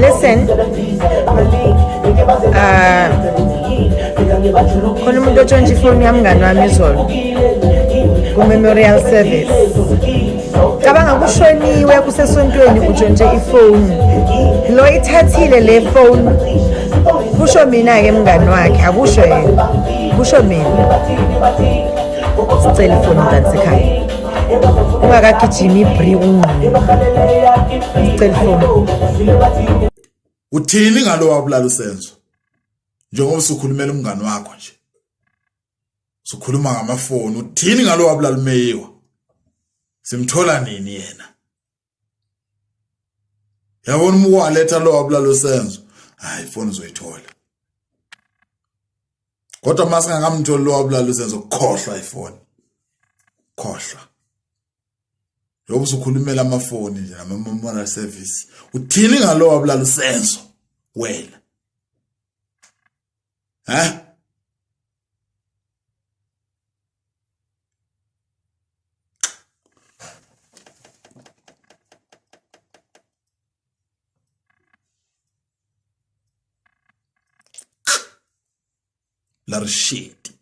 Listen, khona umuntu otshontsha ifoni yamngani wami izolo ku-memorial service. Cabanga kushoniwe kusesontweni, utshontshe ifoni. Lo ithathile le phone, kusho mina-ke mngani wakhe, akusho yena, kusho mina. Sicela ifoni mntanisekhaya, ungakagijimi ibri ungqondo, sicela ifoni. Uthini ngalo wabulala uSenzo? Njengoba usukhulumela umngani wakho nje, usukhuluma ngamafoni, uthini ngalo wabulala uMeyiwa? Simthola nini yena? Yabona uma waletha lo wabulala uSenzo, hayi ifoni uzoyithola. Kodwa uma singakamtholi lo wabulala uSenzo, khohlwa ifoni, khohlwa. Njengoba usukhulumela amafoni nje nama-memorial service, uthini ngalo wabulala uSenzo wena? Ha? La shit.